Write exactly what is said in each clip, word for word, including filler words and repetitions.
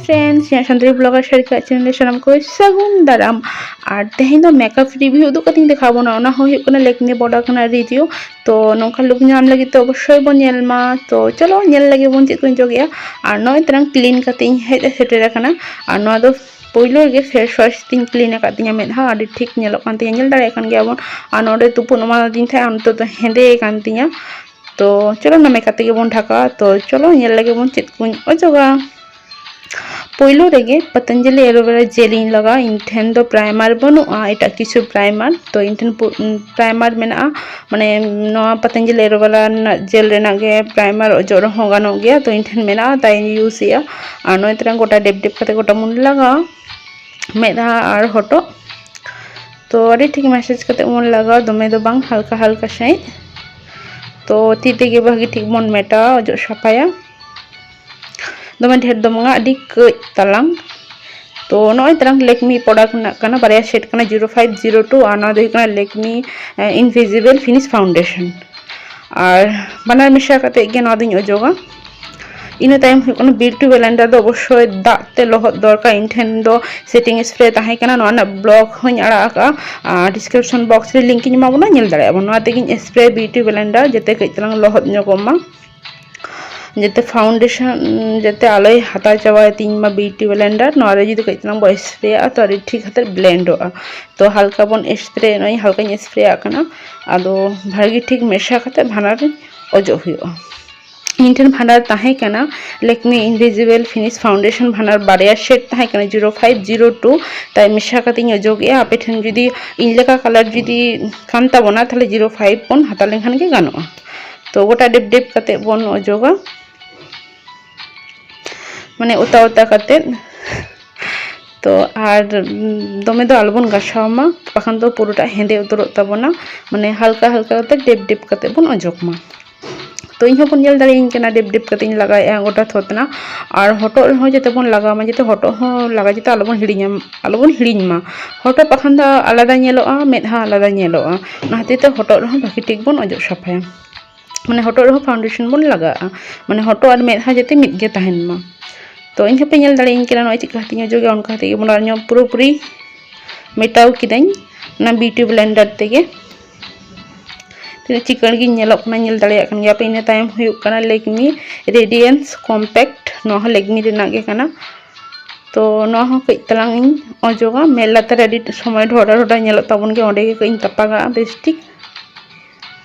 Friends, ᱤᱧᱟᱹᱜ Santali vlogger ᱥᱟᱹᱨᱤᱠᱟ channel ᱨᱮ ᱥᱟᱱᱟᱢ ᱠᱚ ᱥᱟᱹᱜᱩᱱ ᱫᱟᱨᱟᱢ᱾ ᱟᱨ ᱛᱮᱦᱮᱧ ᱫᱚ makeup review ᱩᱫᱩᱜ ᱠᱟᱛᱮᱧ ᱫᱮᱠᱷᱟᱣ ᱵᱚᱱᱟ, ᱚᱱᱟ ᱦᱚᱸ ᱦᱩᱭᱩᱜ ᱠᱟᱱᱟ Lakme product ᱨᱮᱱᱟᱜ review᱾ ᱛᱚ ᱱᱚᱝᱠᱟ look ᱧᱟᱢ ᱞᱟᱹᱜᱤᱫ ᱛᱮ ᱚᱵᱚᱥᱥᱳᱭ ᱵᱚᱱ ᱧᱮᱞ ᱢᱟ᱾ ᱛᱚ ᱪᱚᱞᱚ ᱧᱮᱞ ᱞᱮᱜᱮ ᱵᱚᱱ ᱪᱮᱫ ᱠᱚᱧ ᱚᱡᱚᱜᱮᱜᱼᱟ᱾ ᱟᱨ ᱱᱚᱜᱼᱚᱭ ᱛᱟᱨᱟᱝ clean ᱠᱟᱛᱮᱧ ᱦᱮᱡ ᱥᱮᱴᱮᱨ ᱟᱠᱟᱱᱟ᱾ ᱟᱨ ᱱᱚᱣᱟ ᱫᱚ ᱯᱳᱭᱞᱳ ᱨᱮᱜᱮ face wash ᱛᱤᱧ clean ᱟᱠᱟᱫ ᱛᱤᱧᱟᱹ ᱢᱮᱫᱦᱟ, ᱟᱹᱰᱤ ᱴᱷᱤᱠ ᱧᱮᱞᱚᱜ ᱠᱟᱱ ᱛᱤᱧᱟᱹ, ᱧᱮᱞ ᱫᱟᱲᱮᱭᱟᱜ ᱠᱟᱱ ᱜᱮᱭᱟ ᱵᱚᱱ᱾ ᱟᱨ ᱱᱚᱰᱮ ᱛᱩᱯᱩᱫ ᱮᱢᱟᱫᱤᱧ ᱛᱟᱦᱮᱸᱫ, ᱟᱨ ᱱᱤᱛᱚᱜ ᱫᱚ ᱦᱮᱸᱫᱮ ᱠᱟᱱ ᱛᱤᱧᱟᱹ᱾ ᱛᱚ ᱪᱚᱞᱚ ᱱᱟᱢᱮ ᱠᱟᱛᱮ ᱜᱮᱵᱚᱱ ᱰᱷᱟᱠᱟ᱾ ᱛᱚ ᱪᱚᱞᱚ ᱧᱮᱞ ᱞᱮᱜᱮ ᱵᱚᱱ ᱪᱮᱫ ᱠᱚᱧ ᱚᱡᱚᱜᱟ᱾ ᱯᱳᱭᱞᱳ ᱨᱮᱜᱮ ᱯᱟᱛᱟᱱᱡᱟᱞᱤ aloe vera gel ᱤᱧ ᱞᱟᱜᱟᱣᱟ᱾ ᱤᱧ ᱴᱷᱮᱱ ᱫᱚ primer ᱵᱟᱹᱱᱩᱜᱼᱟ, ᱮᱴᱟᱜ ᱠᱤᱪᱷᱩ primer᱾ ᱛᱚ ᱤᱧ ᱴᱷᱮᱱ ᱯᱩ-, primer ᱢᱮᱱᱟᱜᱼᱟ, ᱢᱟᱱᱮ ᱱᱚᱣᱟ ᱯᱟᱛᱟᱱᱡᱟᱞᱤ aloe vera ᱨᱮᱱᱟᱜ gel ᱨᱮᱱᱟᱜ ᱜᱮ primer ᱚᱡᱚᱜ ᱨᱮᱦᱚᱸ ᱜᱟᱱᱚᱜ ᱜᱮᱭᱟ᱾ ᱛᱚ ᱤᱧ ᱴᱷᱮᱱ ᱢᱮᱱᱟᱜᱼᱟ, ᱛᱟᱭ ᱤᱧ use ᱮᱜᱼᱟ᱾ ᱟᱨ ᱱᱚᱜᱼᱚᱭ ᱛᱚᱨᱟ ᱜᱚᱴᱟ ᱰᱮᱯ ᱰᱮᱯ ᱠᱟᱛᱮ ᱜᱚᱴᱟ ᱵᱚᱱ ᱞᱟᱜᱟᱣᱟ, ᱢᱮᱫᱦᱟ ᱟᱨ ᱦᱚᱴᱚᱜ᱾ ᱛᱚ ᱟᱹᱰᱤ ᱴᱷᱤᱠ massage ᱠᱟᱛᱮ ᱵᱚᱱ ᱞᱟᱜᱟᱣᱟ, ᱫᱚᱢᱮ ᱫᱚ ᱵᱟᱝ, ᱦᱟᱞᱠᱟ ᱦᱟᱞᱠᱟ ᱥᱟᱺᱦᱤᱡ᱾ ᱛᱚ ᱛᱤ ᱛᱮᱜᱮ ᱵᱷᱟᱹᱜᱤ ᱴᱷᱤᱠ ᱵᱚᱱ ᱢᱮᱴᱟᱣᱟ, ᱚᱡᱚᱜ ᱥᱟᱯᱷᱟᱭᱟ᱾ ᱫᱚᱢᱮ ᱰᱷᱮᱨ ᱫᱚ ᱵᱟᱝᱟ, ᱟᱹᱰᱤ ᱠᱟᱹᱡ ᱛᱟᱞᱟᱝ᱾ ᱛᱚ ᱱᱚᱜᱼᱚᱭ ᱛᱟᱞᱟᱝ Lakme product ᱨᱮᱱᱟᱜ ᱠᱟᱱᱟ, ᱵᱟᱨᱭᱟ shade ᱠᱟᱱᱟ, zero five zero two, ᱟᱨ ᱱᱚᱣᱟ ᱫᱚ ᱦᱩᱭᱩᱜ ᱠᱟᱱᱟ Lakme, ᱮ, Invisible Finish Foundation᱾ ᱟᱨ ᱵᱟᱱᱟᱨ ᱢᱮᱥᱟ ᱠᱟᱛᱮ ᱜᱮ ᱱᱚᱣᱟ ᱫᱚᱧ ᱚᱡᱚᱜᱟ᱾ ᱤᱱᱟᱹ ᱛᱟᱭᱚᱢ ᱦᱩᱭᱩᱜ ᱠᱟᱱᱟ Beauty Blender ᱫᱚ ᱚᱵᱚᱥᱥᱳᱭ ᱫᱟᱜ ᱛᱮ ᱞᱚᱦᱚᱫ ᱫᱚᱨᱠᱟᱨ᱾ ᱤᱧ ᱴᱷᱮᱱ ᱫᱚ setting spray ᱛᱟᱦᱮᱸ ᱠᱟᱱᱟ, ᱱᱚᱣᱟ ᱨᱮᱱᱟᱜ vlog ᱦᱚᱸᱧ ᱟᱲᱟᱜ ᱟᱠᱟᱫᱼᱟ, ᱟᱨ description box ᱨᱮ link ᱤᱧ ᱮᱢᱟ ᱵᱚᱱᱟ, ᱧᱮᱞ ᱫᱟᱲᱮᱭᱟᱜᱼᱟ ᱵᱚᱱ᱾ ᱱᱚᱣᱟ ᱛᱮᱜᱮᱧ spray Beauty Blender, ᱡᱟᱛᱮ ᱠᱟᱹᱡ ᱛᱟᱞᱟᱝ ᱞᱚᱦᱚᱫ ᱧᱚᱜᱚᱜ ᱢᱟ, ᱡᱟᱛᱮ foundation ᱡᱟᱛᱮ ᱟᱞᱚᱭ ᱦᱟᱛᱟᱣ ᱪᱟᱵᱟᱭ ᱛᱤᱧ ᱢᱟ Beauty Blender᱾ ᱱᱚᱣᱟ ᱨᱮ ᱡᱩᱫᱤ ᱠᱟᱹᱡ ᱛᱟᱞᱟᱝ ᱵᱚ spray ᱟᱜᱼᱟ, ᱛᱚ ᱟᱹᱰᱤ ᱴᱷᱤᱠ ᱠᱟᱛᱮ blend ᱚᱜᱼᱟ᱾ ᱛᱚ ᱦᱟᱞᱠᱟ ᱵᱚᱱ spray, ᱱᱚᱜᱼᱚᱭ ᱦᱟᱞᱠᱟᱧ spray ᱟᱜ ᱠᱟᱱᱟ, ᱟᱫᱚ ᱵᱷᱟᱹᱜᱤ ᱴᱷᱤᱠ ᱢᱮᱥᱟ ᱠᱟᱛᱮ ᱵᱟᱱᱟᱨ ᱚᱡᱚᱜ ᱦᱩᱭᱩᱜᱼᱟ᱾ ᱤᱧ ᱴᱷᱮᱱ ᱵᱷᱟᱱᱰᱟᱨ ᱛᱟᱦᱮᱸ ᱠᱟᱱᱟ Lakme Invisible Finish Foundation, ᱵᱷᱟᱱᱰᱟᱨ ᱵᱟᱨᱭᱟ shade ᱛᱟᱦᱮᱸ ᱠᱟᱱᱟ, zero five zero two, ᱛᱟᱭ ᱢᱮᱥᱟ ᱠᱟᱛᱮᱧ ᱚᱡᱚᱜᱮᱜᱼᱟ᱾ ᱟᱯᱮ ᱴᱷᱮᱱ ᱡᱩᱫᱤ ᱤᱧ ᱞᱮᱠᱟ colour ᱡᱩᱫᱤ ᱠᱟᱱ ᱛᱟᱵᱚᱱᱟ, ᱛᱟᱦᱞᱮ zero five ᱵᱚᱱ ᱦᱟᱛᱟᱣ ᱞᱮᱱᱠᱷᱟᱱ ᱜᱮ ᱜᱟᱱᱚᱜᱼᱟ᱾ ᱛᱚ ᱜᱚᱴᱟ ᱰᱮᱯ ᱰᱮᱯ ᱠᱟᱛᱮ ᱵᱚᱱ ᱚᱡᱚᱜᱟ, ᱢᱟᱱᱮ ᱚᱛᱟ ᱚᱛᱟ ᱠᱟᱛᱮ᱾ ᱛᱚ ᱟᱨ ᱫᱚᱢᱮ ᱫᱚ ᱟᱞᱚᱵᱚᱱ ᱜᱟᱥᱟᱣ ᱢᱟ, ᱵᱟᱠᱷᱟᱱ ᱫᱚ ᱯᱩᱨᱟᱹᱴᱟ ᱦᱮᱸᱫᱮ ᱩᱛᱟᱹᱨᱚᱜ ᱛᱟᱵᱚᱱᱟ᱾ ᱢᱟᱱᱮ ᱦᱟᱞᱠᱟ ᱦᱟᱞᱠᱟ ᱠᱟᱛᱮ ᱰᱮᱯ ᱰᱮᱯ ᱠᱟᱛᱮ ᱵᱚᱱ ᱚᱡᱚᱜ ᱢᱟ᱾ ᱛᱚ ᱤᱧ ᱦᱚᱸᱵᱚᱱ ᱧᱮᱞ ᱫᱟᱲᱮᱭᱟᱹᱧ ᱠᱟᱱᱟ, ᱰᱮᱯ ᱰᱮᱯ ᱠᱟᱛᱮᱧ ᱞᱟᱜᱟᱣᱮᱫᱼᱟ ᱜᱚᱴᱟ ᱛᱷᱚᱛᱱᱟ᱾ ᱟᱨ ᱦᱚᱴᱚᱜ ᱨᱮᱦᱚᱸ ᱡᱟᱛᱮ ᱵᱚᱱ ᱞᱟᱜᱟᱣ ᱢᱟ, ᱡᱟᱛᱮ ᱦᱚᱴᱚᱜ ᱦᱚᱸ ᱞᱟᱜᱟᱣ ᱡᱟᱛᱮ ᱟᱞᱚᱵᱚᱱ ᱦᱤᱲᱤᱧᱟ, ᱟᱞᱚᱵᱚᱱ ᱦᱤᱲᱤᱧ ᱢᱟ᱾ ᱦᱚᱴᱚᱜ ᱵᱟᱠᱷᱟᱱ ᱫᱚ ᱟᱞᱟᱫᱟ ᱧᱮᱞᱚᱜᱼᱟ, ᱢᱮᱫᱦᱟ ᱟᱞᱟᱫᱟ ᱧᱮᱞᱚᱜᱼᱟ᱾ ᱚᱱᱟ ᱠᱷᱟᱹᱛᱤᱨ ᱛᱮ ᱦᱚᱴᱚᱜ ᱨᱮᱦᱚᱸ ᱵᱷᱟᱹᱜᱤ ᱴᱷᱤᱠ ᱵᱚᱱ ᱚᱡᱚᱜ ᱥᱟᱯᱷᱟᱭᱟ, ᱢᱟᱱᱮ ᱦᱚᱴᱚᱜ ᱨᱮᱦᱚᱸ foundation ᱵᱚᱱ ᱞᱟᱜᱟᱣᱟ, ᱢᱟᱱᱮ ᱦᱚᱴᱚᱜ ᱟᱨ ᱢᱮᱫᱦᱟ ᱡᱟᱛᱮ ᱢᱤᱫ ᱜᱮ ᱛᱟᱦᱮᱱ ᱢᱟ᱾ ᱛᱚ ᱤᱧ ᱦᱚᱸᱯᱮ ᱧᱮᱞ ᱫᱟᱲᱮᱭᱟᱹᱧ ᱠᱟᱱᱟ, ᱱᱚᱜᱼᱚᱭ ᱪᱮᱫ ᱠᱟ ᱠᱟᱛᱮᱧ ᱚᱡᱚᱜᱟ, ᱚᱱᱠᱟ ᱠᱟᱛᱮ ᱜᱮ ᱵᱚᱱ ᱟᱨ ᱧᱚᱜ ᱯᱩᱨᱟᱹᱯᱩᱨᱤ ᱢᱮᱴᱟᱣ ᱠᱤᱫᱟᱹᱧ ᱚᱱᱟ ᱵᱤᱭᱩᱴᱤ ᱵᱞᱮᱱᱰᱟᱨ ᱛᱮᱜᱮ᱾ ᱛᱤᱱᱟᱹᱜ ᱪᱤᱠᱟᱹᱲ ᱜᱤᱧ ᱧᱮᱞᱚᱜ ᱠᱟᱱᱟ, ᱧᱮᱞ ᱫᱟᱲᱮᱭᱟᱜ ᱠᱟᱱ ᱜᱮᱭᱟ ᱯᱮ᱾ ᱤᱱᱟᱹ ᱛᱟᱭᱚᱢ ᱦᱩᱭᱩᱜ ᱠᱟᱱᱟ ᱞᱮᱠᱢᱤ ᱨᱮᱰᱤᱭᱮᱱᱥ ᱠᱚᱢᱯᱮᱠᱴ, ᱱᱚᱣᱟ ᱦᱚᱸ ᱞᱮᱠᱢᱤ ᱨᱮᱱᱟᱜ ᱜᱮ ᱠᱟᱱᱟ᱾ ᱛᱚ ᱱᱚᱣᱟ ᱦᱚᱸ ᱠᱟᱹᱡ ᱛᱟᱞᱟᱝ ᱤᱧ ᱚᱡᱚᱜᱟ, ᱢᱮᱫ ᱞᱟᱛᱟᱨ ᱨᱮ ᱟᱹᱰᱤ ᱥᱚᱢᱚᱭ ᱰᱷᱚᱰᱟ ᱰᱷᱚᱰᱟ ᱧᱮᱞᱚᱜ ᱛᱟᱵᱚᱱ ᱜᱮᱭᱟ, ᱚᱸᱰᱮ ᱜᱮ ᱠᱟᱹᱡ ᱤᱧ ᱛᱟᱯᱟᱜᱟᱜᱼᱟ ᱵᱮᱥ ᱴᱷᱤᱠ᱾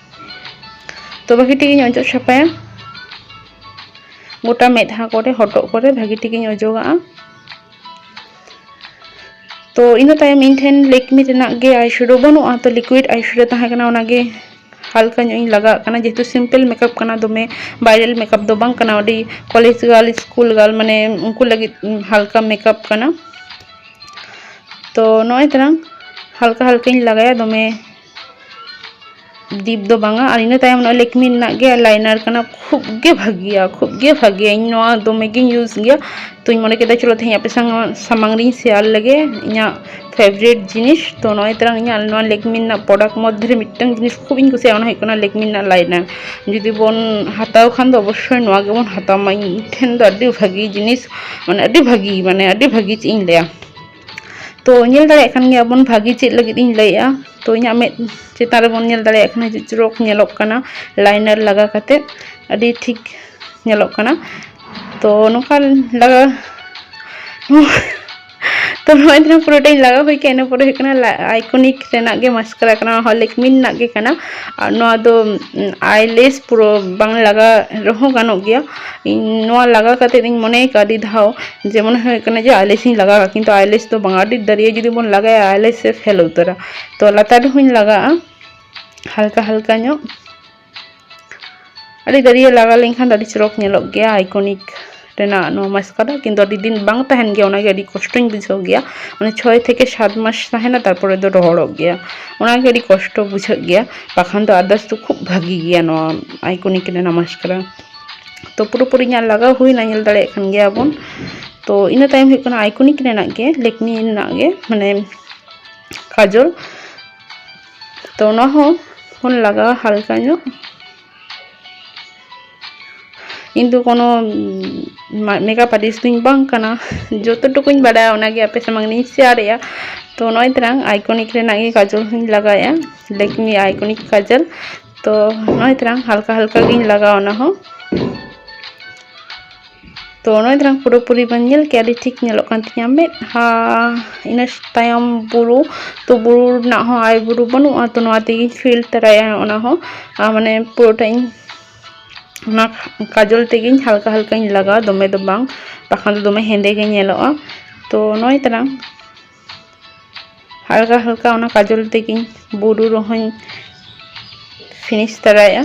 ᱛᱚ ᱵᱷᱟᱹᱜᱤ ᱴᱷᱤᱠ ᱤᱧ ᱚᱡᱚᱜ ᱥᱟᱯᱷᱟᱭᱟ, ᱜᱚᱴᱟ ᱢᱮᱫᱦᱟ ᱠᱚᱨᱮ, ᱦᱚᱴᱚᱜ ᱠᱚᱨᱮ ᱵᱷᱟᱹᱜᱤ ᱴᱷᱤᱠ ᱤᱧ ᱚᱡᱚᱜᱟᱜᱼᱟ᱾ ᱛᱚ ᱤᱱᱟᱹ ᱛᱟᱭᱚᱢ ᱤᱧ ᱴᱷᱮᱱ ᱞᱮᱠᱢᱤ ᱨᱮᱱᱟᱜ ᱜᱮ ᱟᱭ ᱥᱮᱰᱳ ᱵᱟᱹᱱᱩᱜᱼᱟ, ᱛᱚ ᱞᱤᱠᱩᱭᱤᱰ ᱟᱭ ᱥᱮᱰᱳ ᱛᱟᱦᱮᱸ ᱠᱟᱱᱟ, ᱚᱱᱟᱜᱮ ᱦᱟᱞᱠᱟ ᱧᱚᱜ ᱤᱧ ᱞᱟᱜᱟᱣᱟᱜ ᱠᱟᱱᱟ, ᱡᱮᱦᱮᱛᱩ ᱥᱤᱢᱯᱮᱞ ᱢᱮᱠᱟᱯ ᱠᱟᱱᱟ, ᱫᱚᱢᱮ ᱵᱟᱭᱨᱟᱞ ᱢᱮᱠᱟᱯ ᱫᱚ ᱵᱟᱝ ᱠᱟᱱᱟ, ᱟᱹᱰᱤ ᱠᱚᱞᱮᱡᱽ ᱜᱟᱨᱞ, ᱥᱠᱩᱞ ᱜᱟᱨᱞ, ᱢᱟᱱᱮ ᱩᱱᱠᱩ ᱞᱟᱹᱜᱤᱫ ᱦᱟᱞᱠᱟ ᱢᱮᱠᱟᱯ ᱠᱟᱱᱟ᱾ ᱛᱚ ᱱᱚᱜᱼᱚᱭ ᱛᱟᱨᱟᱝ ᱦᱟᱞᱠᱟ ᱦᱟᱞᱠᱟᱧ ᱞᱟᱜᱟᱭᱟ, ᱫᱚᱢᱮ ᱰᱤᱯ ᱫᱚ ᱵᱟᱝᱟ᱾ ᱟᱨ ᱤᱱᱟᱹ ᱛᱟᱭᱚᱢ ᱱᱚᱜᱼᱚᱭ ᱞᱮᱠᱢᱤ ᱨᱮᱱᱟᱜ ᱜᱮ ᱞᱟᱭᱱᱟᱨ ᱠᱟᱱᱟ, ᱠᱷᱩᱵ ᱜᱮ ᱵᱷᱟᱹᱜᱤᱭᱟ, ᱠᱷᱩᱵ ᱜᱮ ᱵᱷᱟᱹᱜᱤᱭᱟ᱾ ᱤᱧ ᱱᱚᱣᱟ ᱫᱚᱢᱮ ᱜᱤᱧ ᱤᱭᱩᱡᱽ ᱜᱮᱭᱟ᱾ ᱛᱚᱧ ᱢᱚᱱᱮ ᱠᱮᱫᱟ ᱪᱚᱞᱚ ᱛᱮᱦᱮᱧ ᱟᱯᱮ ᱥᱟᱝ ᱥᱟᱢᱟᱝ ᱨᱤᱧ ᱥᱮᱭᱟᱨ ᱞᱮᱜᱮ ᱤᱧᱟᱹᱜ ᱯᱷᱮᱵᱟᱨᱮᱴ ᱡᱤᱱᱤᱥ᱾ ᱛᱚ ᱱᱚᱜᱼᱚᱭ ᱛᱟᱨᱟᱝ ᱤᱧᱟᱹᱜ ᱱᱚᱣᱟ ᱞᱮᱠᱢᱤ ᱨᱮᱱᱟᱜ ᱯᱨᱚᱰᱟᱠᱴ ᱢᱚᱫᱽᱫᱷᱮ ᱨᱮ ᱢᱤᱫᱴᱟᱝ ᱡᱤᱱᱤᱥ ᱠᱷᱩᱵ ᱤᱧ ᱠᱩᱥᱤᱭᱟᱜᱼᱟ, ᱚᱱᱟ ᱦᱩᱭᱩᱜ ᱠᱟᱱᱟ ᱞᱮᱠᱢᱤ ᱨᱮᱱᱟᱜ ᱞᱟᱭᱱᱟᱨ᱾ ᱡᱩᱫᱤ ᱵᱚᱱ ᱦᱟᱛᱟᱣ ᱠᱷᱟᱱ ᱫᱚ ᱚᱵᱚᱥᱥᱳᱭ ᱱᱚᱣᱟ ᱜᱮᱵᱚᱱ ᱦᱟᱛᱟᱣ ᱢᱟ᱾ ᱤᱧ ᱴᱷᱮᱱ ᱫᱚ ᱟᱹᱰᱤ ᱵᱷᱟᱹᱜᱤ ᱡᱤᱱᱤᱥ, ᱢᱟᱱᱮ ᱟᱹᱰᱤ ᱵᱷᱟᱹᱜᱤ, ᱢᱟᱱᱮ ᱟᱹᱰᱤ ᱵᱷᱟᱹᱜᱤ ᱪᱮᱫ ᱤᱧ ᱞᱟᱹᱭᱟ᱾ ᱛᱚ ᱧᱮᱞ ᱫᱟᱲᱮᱭᱟᱜ ᱠᱟᱱ ᱜᱮᱭᱟ ᱵᱚᱱ ᱵᱷᱟᱹᱜᱤ ᱪᱮᱫ ᱞᱟᱹᱜᱤᱫ ᱤᱧ ᱞᱟᱹᱭᱮᱜᱼᱟ᱾ ᱛᱚ ᱤᱧᱟᱹᱜ ᱢᱮᱫ ᱪᱮᱛᱟᱱ ᱨᱮᱵᱚᱱ ᱧᱮᱞ ᱫᱟᱲᱮᱭᱟᱜ ᱠᱟᱱᱟ ᱡᱮ ᱪᱚᱨᱚᱠ ᱧᱮᱞᱚᱜ ᱠᱟᱱᱟ ᱞᱟᱭᱱᱟᱨ ᱞᱟᱜᱟᱣ ᱠᱟᱛᱮ, ᱟᱹᱰᱤ ᱴᱷᱤᱠ ᱧᱮᱞᱚᱜ ᱠᱟᱱᱟ᱾ ᱛᱚ ᱱᱚᱝᱠᱟ ᱞᱟᱜᱟᱣ ᱛᱚ ᱱᱚᱜᱼᱚᱭ ᱛᱤᱱᱟᱹᱜ ᱯᱩᱨᱟᱹᱴᱟᱧ ᱞᱟᱜᱟᱣ ᱦᱩᱭ ᱠᱮᱫᱟ, ᱤᱱᱟᱹ ᱯᱚᱨᱮ ᱦᱩᱭᱩᱜ ᱠᱟᱱᱟ ᱟᱭᱠᱚᱱᱤᱠ ᱨᱮᱱᱟᱜ ᱜᱮ ᱢᱟᱥᱠᱟᱨᱟ ᱠᱟᱱᱟ, ᱚᱱᱟ ᱦᱚᱸ ᱞᱮᱠᱢᱤ ᱨᱮᱱᱟᱜ ᱜᱮ ᱠᱟᱱᱟ᱾ ᱟᱨ ᱱᱚᱣᱟ ᱫᱚ ᱟᱭᱞᱮᱥ ᱯᱩᱨᱟᱹ ᱵᱟᱝ ᱞᱟᱜᱟᱣ ᱨᱮᱦᱚᱸ ᱜᱟᱱᱚᱜ ᱜᱮᱭᱟ᱾ ᱤᱧ ᱱᱚᱣᱟ ᱞᱟᱜᱟᱣ ᱠᱟᱛᱮ ᱤᱧ ᱢᱚᱱᱮ ᱠᱟᱫᱟ ᱟᱹᱰᱤ ᱫᱷᱟᱣ ᱡᱮ ᱢᱚᱱᱮ ᱦᱩᱭᱩᱜ ᱠᱟᱱᱟ ᱡᱮ ᱟᱭᱞᱮᱥ ᱤᱧ ᱞᱟᱜᱟᱣᱟ, ᱠᱤᱱᱛᱩ ᱟᱭᱞᱮᱥ ᱫᱚ ᱵᱟᱝ, ᱟᱹᱰᱤ ᱫᱟᱹᱨᱭᱟᱹ ᱡᱩᱫᱤ ᱵᱚᱱ ᱞᱟᱜᱟᱭᱟ ᱟᱭᱞᱮᱥ ᱮ ᱯᱷᱮᱞ ᱩᱛᱟᱹᱨᱟ᱾ ᱛᱚ ᱞᱟᱛᱟᱨ ᱨᱮᱦᱚᱸᱧ ᱞᱟᱜᱟᱜᱼᱟ ᱦᱟᱞᱠᱟ ᱦᱟᱞᱠᱟ ᱧᱚᱜ᱾ ᱟᱹᱰᱤ ᱫᱟᱹᱨᱭᱟᱹ ᱞᱟᱜᱟᱣ ᱞᱮᱱᱠᱷᱟᱱ ᱫᱚ ᱟᱹᱰᱤ ᱪᱚᱨᱚᱠ ᱧᱮᱞᱚᱜ ᱜᱮᱭᱟ ᱟᱭᱠᱚᱱᱤᱠ ᱨᱮᱱᱟᱜ ᱱᱚᱣᱟ ᱢᱟᱥᱠᱟᱨᱟ, ᱠᱤᱱᱛᱩ ᱟᱹᱰᱤ ᱫᱤᱱ ᱵᱟᱝ ᱛᱟᱦᱮᱱ ᱜᱮᱭᱟ, ᱚᱱᱟᱜᱮ ᱟᱹᱰᱤ ᱠᱚᱥᱴᱚᱧ ᱵᱩᱡᱷᱟᱹᱣ ᱜᱮᱭᱟ᱾ ᱢᱟᱱᱮ ᱪᱷᱚᱭ ᱛᱷᱮᱠᱮ ᱥᱟᱛ ᱢᱟᱥ ᱛᱟᱦᱮᱱᱟ, ᱛᱟᱨᱯᱚᱨᱮ ᱫᱚ ᱨᱚᱦᱚᱲᱚᱜ ᱜᱮᱭᱟ, ᱚᱱᱟᱜᱮ ᱟᱹᱰᱤ ᱠᱚᱥᱴᱚ ᱵᱩᱡᱷᱟᱹᱜ ᱜᱮᱭᱟ᱾ ᱵᱟᱠᱷᱟᱱ ᱫᱚ ᱟᱫᱟᱨᱥ ᱫᱚ ᱠᱷᱩᱵ ᱵᱷᱟᱹᱜᱤ ᱜᱮᱭᱟ ᱱᱚᱣᱟ ᱟᱭᱠᱚᱱᱤᱠ ᱨᱮᱱᱟᱜ ᱢᱟᱥᱠᱟᱨᱟ᱾ ᱛᱚ ᱯᱩᱨᱟᱹᱯᱩᱨᱤ ᱤᱧᱟᱹᱜ ᱞᱟᱜᱟᱣ ᱦᱩᱭᱱᱟ, ᱧᱮᱞ ᱫᱟᱲᱮᱭᱟᱜ ᱠᱟᱱ ᱜᱮᱭᱟ ᱵᱚᱱ᱾ ᱛᱚ ᱤᱱᱟᱹ ᱛᱟᱭᱚᱢ ᱦᱩᱭᱩᱜ ᱠᱟᱱᱟ ᱟᱭᱠᱚᱱᱤᱠ ᱨᱮᱱᱟᱜ ᱜᱮ, ᱞᱮᱠᱢᱤ ᱨᱮᱱᱟᱜ ᱜᱮ, ᱢᱟᱱᱮ ᱠᱟᱡᱚᱞ᱾ ᱛᱚ ᱚᱱᱟ ᱦᱚᱸ ᱵᱚᱱ ᱞᱟᱜᱟᱣᱟ ᱦᱟᱞᱠᱟ ᱧᱚᱜ᱾ ᱤᱧ ᱫᱚ ᱠᱳᱱᱳ ᱢᱮᱠᱟᱯ ᱟᱨᱴᱤᱥᱴ ᱫᱚᱧ ᱵᱟᱝ ᱠᱟᱱᱟ᱾ ᱡᱚᱛᱚ ᱴᱩᱠᱩᱧ ᱵᱟᱰᱟᱭᱟ ᱚᱱᱟᱜᱮ ᱟᱯᱮ ᱥᱟᱢᱟᱝ ᱨᱤᱧ ᱥᱮᱭᱟᱨᱮᱜᱼᱟ᱾ ᱛᱚ ᱱᱚᱜᱼᱚᱭ ᱛᱟᱨᱟᱝ ᱟᱭᱠᱚᱱᱤᱠ ᱨᱮᱱᱟᱜ ᱜᱮ ᱠᱟᱡᱚᱞ ᱦᱚᱸᱧ ᱞᱟᱜᱟᱣᱮᱜᱼᱟ, ᱞᱮᱠᱢᱤ ᱟᱭᱠᱚᱱᱤᱠ ᱠᱟᱡᱚᱞ᱾ ᱛᱚ ᱱᱚᱜᱼᱚᱭ ᱛᱟᱨᱟᱝ ᱦᱟᱞᱠᱟ ᱦᱟᱞᱠᱟ ᱜᱤᱧ ᱞᱟᱜᱟᱣᱟ ᱚᱱᱟ ᱦᱚᱸ᱾ ᱛᱚ ᱱᱚᱜᱼᱚᱭ ᱛᱟᱨᱟᱝ ᱯᱩᱨᱟᱹᱯᱩᱨᱤ ᱵᱟᱹᱧ ᱧᱮᱞ ᱠᱮᱜᱼᱟ, ᱟᱹᱰᱤ ᱴᱷᱤᱠ ᱧᱮᱞᱚᱜ ᱠᱟᱱ ᱛᱤᱧᱟᱹ ᱢᱮᱫᱦᱟ᱾ ᱤᱱᱟᱹ ᱛᱟᱭᱚᱢ ᱵᱩᱨᱩ, ᱛᱚ ᱵᱩᱨᱩ ᱨᱮᱱᱟᱜ ᱦᱚᱸ ᱟᱭᱵᱨᱳ ᱵᱟᱹᱱᱩᱜᱼᱟ, ᱛᱚ ᱱᱚᱣᱟ ᱛᱮᱜᱮᱧ ᱯᱷᱤᱞ ᱛᱟᱨᱟᱭᱟ ᱚᱱᱟ ᱦᱚᱸ᱾ ᱟᱨ ᱢᱟᱱᱮ ᱯᱩᱨᱟᱹᱴᱟ ᱤᱧ ᱚᱱᱟ ᱠᱟᱡᱚᱞ ᱛᱮᱜᱮᱧ ᱦᱟᱞᱠᱟ ᱦᱟᱞᱠᱟᱧ ᱞᱟᱜᱟᱣᱟ, ᱫᱚᱢᱮ ᱫᱚ ᱵᱟᱝ, ᱵᱟᱠᱷᱟᱱ ᱫᱚ ᱫᱚᱢᱮ ᱦᱮᱸᱫᱮ ᱜᱮ ᱧᱮᱞᱚᱜᱼᱟ᱾ ᱛᱚ ᱱᱚᱜᱼᱚᱭ ᱛᱟᱨᱟᱝ ᱦᱟᱞᱠᱟ ᱦᱟᱞᱠᱟ ᱚᱱᱟ ᱠᱟᱡᱚᱞ ᱛᱮᱜᱮᱧ ᱵᱩᱨᱩ ᱨᱮᱦᱚᱸᱧ ᱯᱷᱤᱱᱤᱥ ᱛᱟᱨᱟᱭᱟ,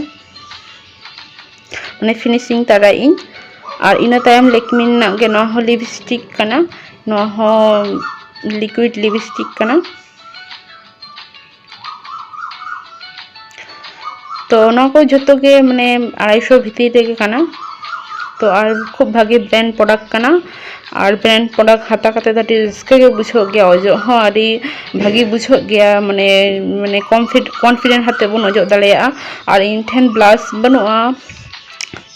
ᱢᱟᱱᱮ ᱯᱷᱤᱱᱤᱥᱤᱝ ᱛᱟᱨᱟᱭᱟᱹᱧ᱾ ᱟᱨ ᱤᱱᱟᱹ ᱛᱟᱭᱚᱢ ᱞᱮᱠᱢᱤ ᱨᱮᱱᱟᱜ ᱜᱮ ᱱᱚᱣᱟ ᱦᱚᱸ ᱞᱤᱯᱥᱴᱤᱠ ᱠᱟᱱᱟ, ᱱᱚᱣᱟ ᱦᱚᱸ ᱞᱤᱠᱩᱭᱤᱰ ᱞᱤᱯᱥᱴᱤᱠ ᱠᱟᱱᱟ᱾ ᱛᱚ ᱱᱚᱣᱟ ᱠᱚ ᱡᱷᱚᱛᱚ ᱜᱮ ᱢᱟᱱᱮ ᱟᱲᱟᱭᱥᱚ ᱵᱷᱤᱛᱤᱨ ᱨᱮᱜᱮ ᱠᱟᱱᱟ᱾ ᱛᱚ ᱟᱨ ᱠᱷᱩᱵ ᱵᱷᱟᱜᱮ ᱵᱨᱮᱱᱰ ᱯᱨᱚᱰᱟᱠᱴ ᱠᱟᱱᱟ᱾ ᱟᱨ ᱵᱨᱮᱱᱰ ᱯᱨᱚᱰᱟᱠᱴ ᱦᱟᱛᱟᱣ ᱠᱟᱛᱮ ᱫᱚ ᱟᱹᱰᱤ ᱨᱟᱹᱥᱠᱟᱹ ᱜᱮ ᱵᱩᱡᱷᱟᱹᱜ ᱜᱮᱭᱟ, ᱚᱡᱚᱜ ᱦᱚᱸ ᱟᱹᱰᱤ ᱵᱷᱟᱜᱮ ᱵᱩᱡᱷᱟᱹᱜ ᱜᱮᱭᱟ, ᱢᱟᱱᱮ ᱢᱟᱱᱮ ᱠᱚᱱᱯᱷᱤᱰᱮᱱᱴ ᱠᱟᱛᱮ ᱵᱚᱱ ᱚᱡᱚᱜ ᱫᱟᱲᱮᱭᱟᱜᱼᱟ᱾ ᱟᱨ ᱤᱧ ᱴᱷᱮᱱ ᱵᱞᱟᱥ ᱵᱟᱹᱱᱩᱜᱼᱟ,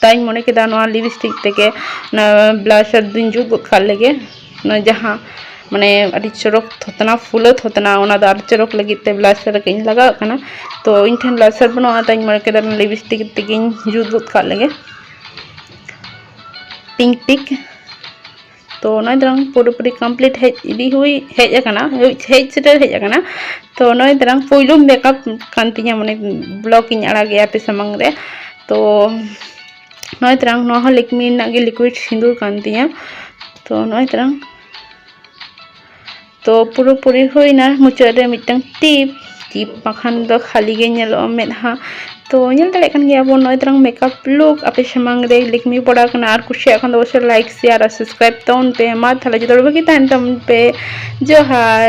ᱛᱟᱭᱤᱧ ᱢᱚᱱᱮ ᱠᱮᱫᱟ ᱱᱚᱣᱟ ᱞᱤᱯᱥᱴᱤᱠ ᱛᱮᱜᱮ ᱚᱱᱟ ᱵᱞᱟᱥ ᱫᱩᱧ ᱡᱩᱛ ᱜᱚᱫ ᱠᱟᱜ ᱞᱮᱜᱮ᱾ ᱚᱱᱟ ᱡᱟᱦᱟᱸ ᱢᱟᱱᱮ ᱟᱹᱰᱤ ᱪᱚᱨᱚᱠ ᱛᱷᱚᱛᱱᱟ, ᱯᱷᱩᱞᱟᱹ ᱛᱷᱚᱛᱱᱟ, ᱚᱱᱟ ᱫᱚ ᱟᱨ ᱪᱚᱨᱚᱠ ᱞᱟᱹᱜᱤᱫ ᱛᱮ ᱵᱞᱟᱥᱟᱨ ᱤᱧ ᱞᱟᱜᱟᱣᱟᱜ ᱠᱟᱱᱟ᱾ ᱛᱚ ᱤᱧ ᱴᱷᱮᱱ ᱵᱞᱟᱥᱟᱨ ᱵᱟᱹᱱᱩᱜᱼᱟ, ᱛᱟᱭᱤᱧ ᱢᱚᱱᱮ ᱠᱮᱫᱟ ᱞᱤᱯᱥᱴᱤᱠ ᱛᱮᱜᱮᱧ ᱡᱩᱛ ᱜᱚᱫ ᱠᱟᱜ ᱞᱮᱜᱮ᱾ ᱯᱤᱝᱠ ᱯᱤᱠ᱾ ᱛᱚ ᱱᱚᱜᱼᱚᱭ ᱛᱟᱨᱟᱝ ᱯᱩᱨᱟᱹᱯᱩᱨᱤ ᱠᱚᱢᱯᱞᱤᱴ ᱦᱮᱡ ᱤᱫᱤ ᱦᱩᱭ ᱦᱮᱡ ᱟᱠᱟᱱᱟ, ᱦᱮᱡ ᱦᱮᱡ ᱥᱮᱴᱮᱨ ᱦᱮᱡ ᱟᱠᱟᱱᱟ᱾ ᱛᱚ ᱱᱚᱜᱼᱚᱭ ᱛᱟᱨᱟᱝ ᱯᱩᱭᱞᱩ ᱢᱮᱠᱟᱯ ᱠᱟᱱ ᱛᱤᱧᱟᱹ, ᱢᱟᱱᱮ ᱵᱞᱚᱜ ᱤᱧ ᱟᱲᱟᱜᱮᱜᱼᱟ ᱟᱯᱮ ᱥᱟᱢᱟᱝ ᱨᱮ᱾ ᱛᱚ ᱱᱚᱜᱼᱚᱭ ᱛᱟᱨᱟᱝ ᱱᱚᱣᱟ ᱦᱚᱸ ᱞᱮᱠᱢᱤ ᱨᱮᱱᱟᱜ ᱜᱮ ᱞᱤᱠᱩᱭᱤᱰ ᱥᱤᱸᱫᱩᱨ ᱠᱟᱱ ᱛᱤᱧᱟᱹ᱾ ᱛᱚ ᱱᱚᱜᱼᱚᱭ ᱛᱟᱨᱟᱝ ᱛᱚ ᱯᱩᱨᱟᱹᱯᱩᱨᱤ ᱦᱩᱭᱱᱟ᱾ ᱢᱩᱪᱟᱹᱫ ᱨᱮ ᱢᱤᱫᱴᱟᱝ ᱴᱤᱯ, ᱴᱤᱯ ᱵᱟᱠᱷᱟᱱ ᱫᱚ ᱠᱷᱟᱹᱞᱤ ᱜᱮ ᱧᱮᱞᱚᱜᱼᱟ ᱢᱮᱫᱦᱟ᱾ ᱛᱚ ᱧᱮᱞ ᱫᱟᱲᱮᱭᱟᱜ ᱠᱟᱱ ᱜᱮᱭᱟ ᱵᱚᱱ, ᱱᱚᱜᱼᱚᱭ ᱛᱟᱨᱟᱝ ᱢᱮᱠᱟᱯ ᱞᱩᱠ ᱟᱯᱮ ᱥᱟᱢᱟᱝ ᱨᱮ ᱞᱮᱠᱢᱤ ᱯᱨᱚᱰᱟᱠᱴ ᱠᱟᱱᱟ᱾ ᱟᱨ ᱠᱩᱥᱤᱭᱟᱜ ᱠᱷᱟᱱ ᱫᱚ ᱚᱵᱚᱥᱥᱳᱭ ᱞᱟᱭᱤᱠ, ᱥᱮᱭᱟᱨ ᱟᱨ ᱥᱟᱵᱥᱠᱨᱟᱭᱤᱵ ᱛᱟᱵᱚᱱ ᱯᱮ᱾ ᱢᱟ ᱛᱟᱦᱞᱮ ᱡᱚᱛᱚ ᱦᱚᱲ ᱵᱷᱟᱹᱜᱤ ᱛᱟᱦᱮᱱ ᱛᱟᱵᱚᱱ ᱯᱮ᱾ ᱡᱚᱦᱟᱨ᱾